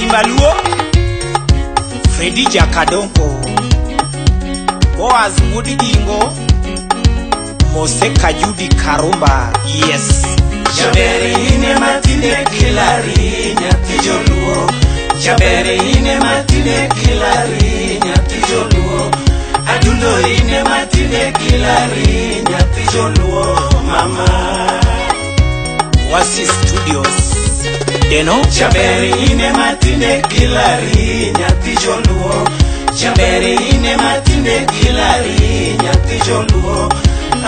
Simba Luo, Fredi Jakadongo, Boaz Wuod Jingo, Mose Kajudi Karumba. Yes. Jaber ine matinde kilari nyathi joluo. Jaber ine matinde kilari nyathi joluo. Adundo ine matinde kilari nyathi joluo mama. Wasi Studios. Deno. Jaber ine matinde kilari nyathi joluo. Jaber ine matinde kilari nyathi joluo.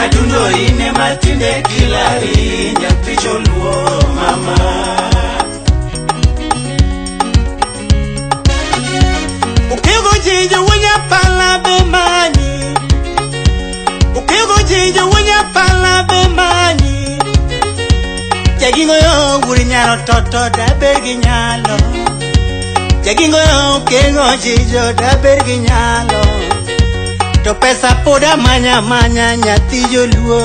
Adundo ine matinde kilari nyathi joluo mama. Ukego jijo wunya pala be manyi. Ukego jijo wunya pala be manyi. Jagingo yo wuri nyalo toto da ber gi nyalo. Jagingo yo ukego jijo da ber gi nyalo. To pesa poda manya manya nyathi joluo.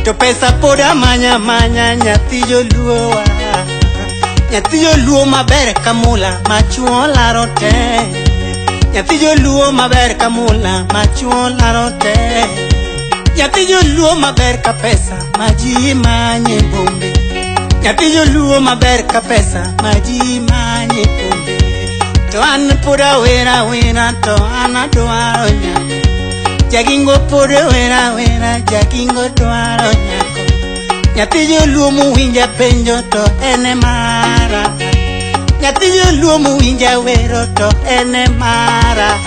To pesa poda manya manya nyathi joluo. Nyathi joluo maber kamula machuo laro te. Nyathi joluo maber kamula machuo laro te. Nyathi joluo maber ka pesa maji manye bombe. Nyathi joluo maber ka pesa maji manye bombe. To an poda wera wera to an adwaro nyako. Jagingo poda wera wera jagingo dwaro nyako. Nyathi joluo muwinja penjo to en e mara. Nyathi joluo muwinja wero to en e mara.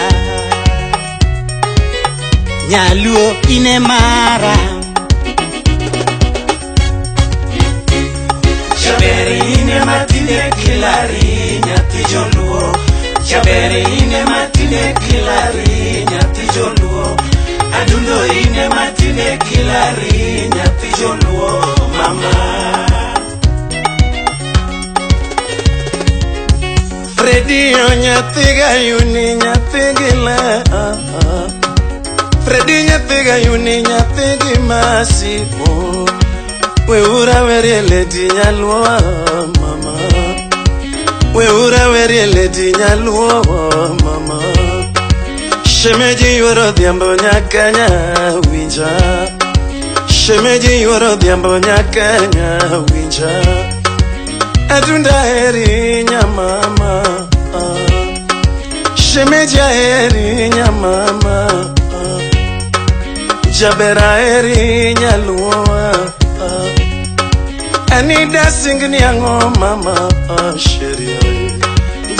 Nyaluo in e mara. Jaber ine matinde kilari nyathi joluo. Jaber ine matinde kilari nyathi joluo. Adundo ine matinde kilari nyathi joluo mama. Fredi nyathi gayuni nyathi gila. Fredi nyathi gayuni nyathi gimasibo. Weura weriele di nyaluo mama. Weura weriele di nyaluo mama. Shemeji yuoro dhiambo nyaka nyawinja. Shemeji yuoro dhiambo nyaka nyawinja. Adunda heri nyamama. Shemeji heri nyamama. Jabera heri nyaluo. Ani dasing ni ang'o mama sheria.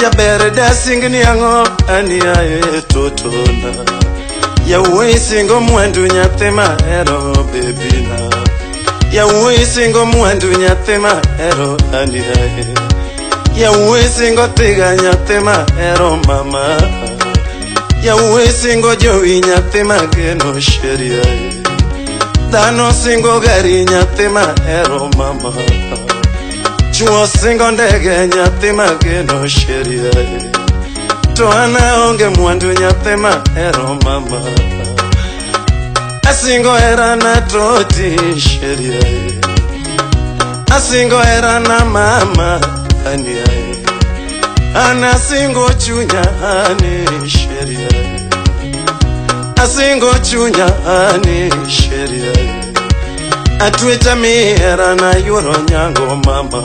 Jaber dasing ni ang'o ani aye totona. Yawuoyi singo mwandu nyathi mahero bebina. Yawuoyi singo mwandu nyathi mahero ani aye. Yawuoyi singo tiga nyathi mahero mama. Yawuoyi singo jowi nyathi mageno sheria. Dhano singo gari nyathi mahero mama. Chuo singo ndege nyathi mageno sheria. To an aonge mwandu nyathi mahero mama. Asingo herana toti sheria. Asingo herana mama ani aye. An asingo chunya ani sheria. Asingo chunya ani sheria. Atweta mi herana yuoro nyango mama.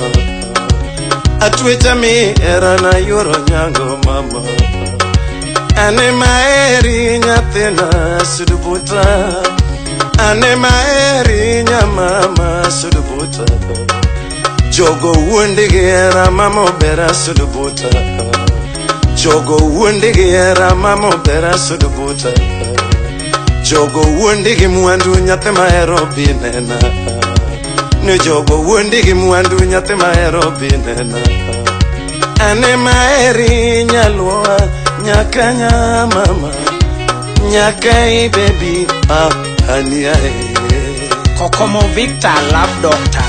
Atweta mi herana yuoro nyango mama. Ane maeri nyathina sudubuta. Ane maeri nyamama sudubuta. Jogo wuondi gi hera mamobera sudubuta. Jogo wuondi gi hera mamobera sudubuta. Jogo wuondi gi mwandu nyathi mahero binena. Ne jogo wuondi gi mwandu nyathi mahero binena. Ane maheri nyaluo nyaka nyamama. Nyaka i baby ah ani ae. Kokomo Victor Love Doctor.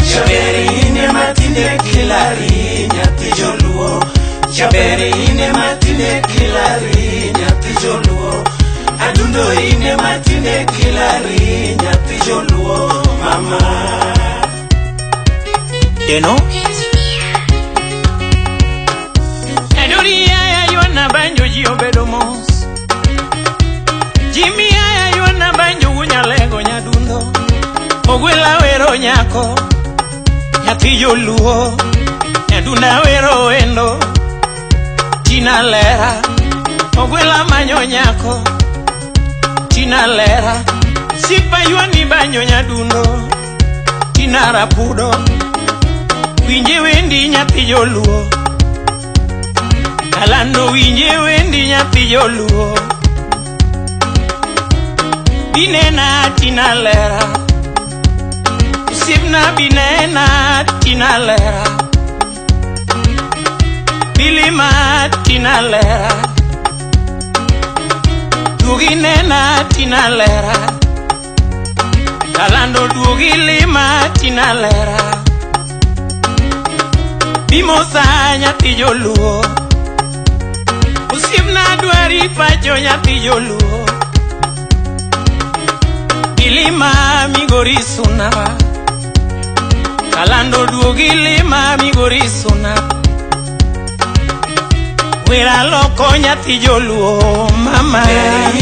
Jaber ine matinde kilari nyathi joluo. Jaber ine matinde kilari nyathi joluo. Adundo ine matinde kilari nyathi joluo mama. Deno. wero nyako nyathi joluo Nyadunda wero wendo Tina lera Ogwela manyo nyako Tina lera Sipa ywani banyo nyadundo Tina rapudo Winje wendi nyathi joluo Alando winje wendi nyathi joluo Binena Tina lera Osiepna binena Tina lera Bilima Tina lera Duogi nena Tina lera Kalando duogi lima Tina lera Bimosa nyathi joluo Osiepna dwari pacho nyathi joluo Bilima Migori suna Kalando duogi lima Migori suna Wera loko nyathi joluo mama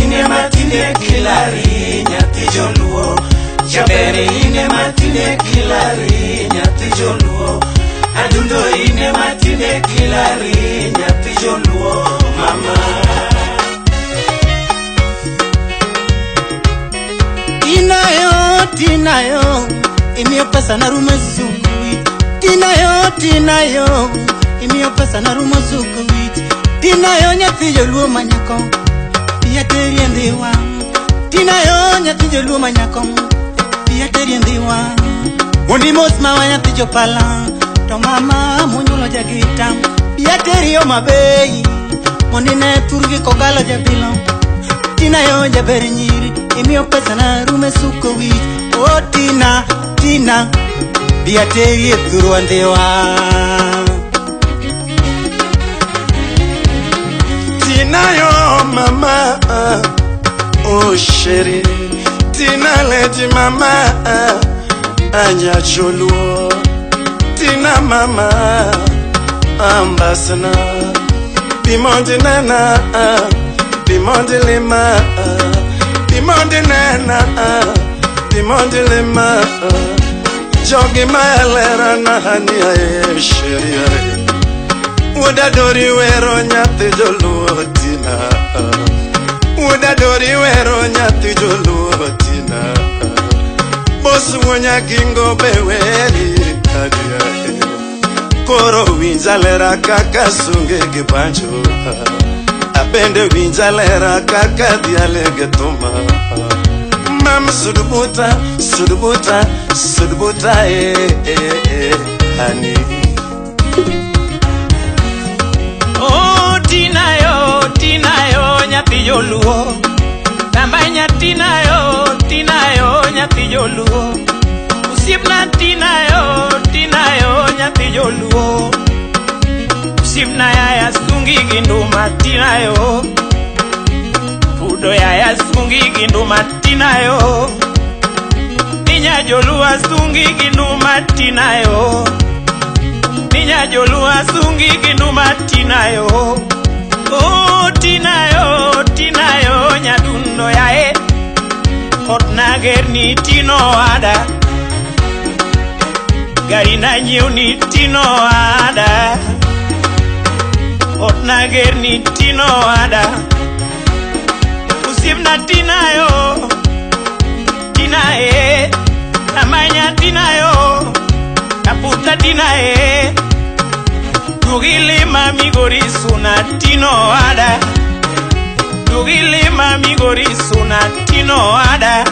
Ine matinde kilari nyathi joluo Jaber ine matinde kilari nyathi joluo Adundo ine matinde kilari nyathi joluo mama Tinayo, tinayo, imiyo pesa na rumo suku Tinayo, tinayo, imiyo pesa na rumo suku Tinayo nyathi joluo manyako, biya teri ndhiwa. Tinayo nyathi joluo manyako, biya teri ndhiwa. Mondi mos mawa nyathi jopala, to mama monyuolo jagita. Biya teri Homa Bay, mondi ne thurgi kogalo jabilo. Tinayo jaber nyiri, imiyo pesa na rume suko wich. Oh Tina, Tina, biya teri e thurwa ndhiwa. Tina yo mama, oh chérie, Tina lady mama, anya joluo. Tina mama, ambassador, bimondi nana, bimondi lima, bimondi nana, bimondi lima. Jogi maelera na hania e chérie. Wuoda dori wero nyathi joluo Tina Wuoda dori wero nyathi joluo Tina Bos wuonya gingo be weri kadia Koro winja lera kaka sunge gi banjo Abende winja lera kaka dhiale gi thuma Mam sudubuta, sudubuta, sudubuta eh eh eh honey. Oh Tinayo, Tinayo nyathi joluo Tambanya Tinayo, Tinayo nyathi joluo Osiepna Tinayo, Tinayo nyathi joluo Osiepna yaya sungi gi nduma Tinayo Pudo yaya sungi gi nduma Tinayo Ninya joluo sungi gi nduma Tinayo Ninya joluo sungi gi nduma Tinayo. Oh Tinayo, Tinayo nyadundo yae Ot nager ni tino ada Gari na nyiew ni tino ada Ot nager ni tino ada Osiepna Tinayo, Tina e Namanya Tinayo, Kaputa Tina e Duogi lima Migori suna tino ada Duogi lima Migori suna tino ada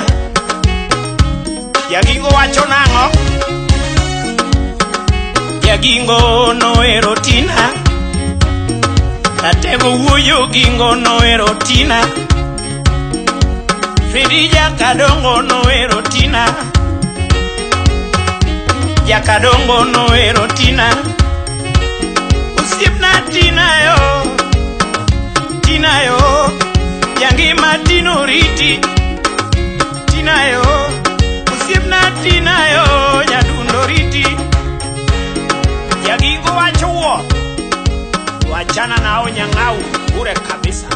Jagingo wacho nang'o? Jagingo nohero Tina Ratego wuoyo gingo nohero Tina Fredi Jakadongo nohero Tina Jakadongo nohero Tina Osiepna Tinayo, Tinayo, jangima Tino riti Tinayo, osiepna Tinayo, nyadundo riti Jagingo wacho wuo, wachana nao nyang'au bure kabisa.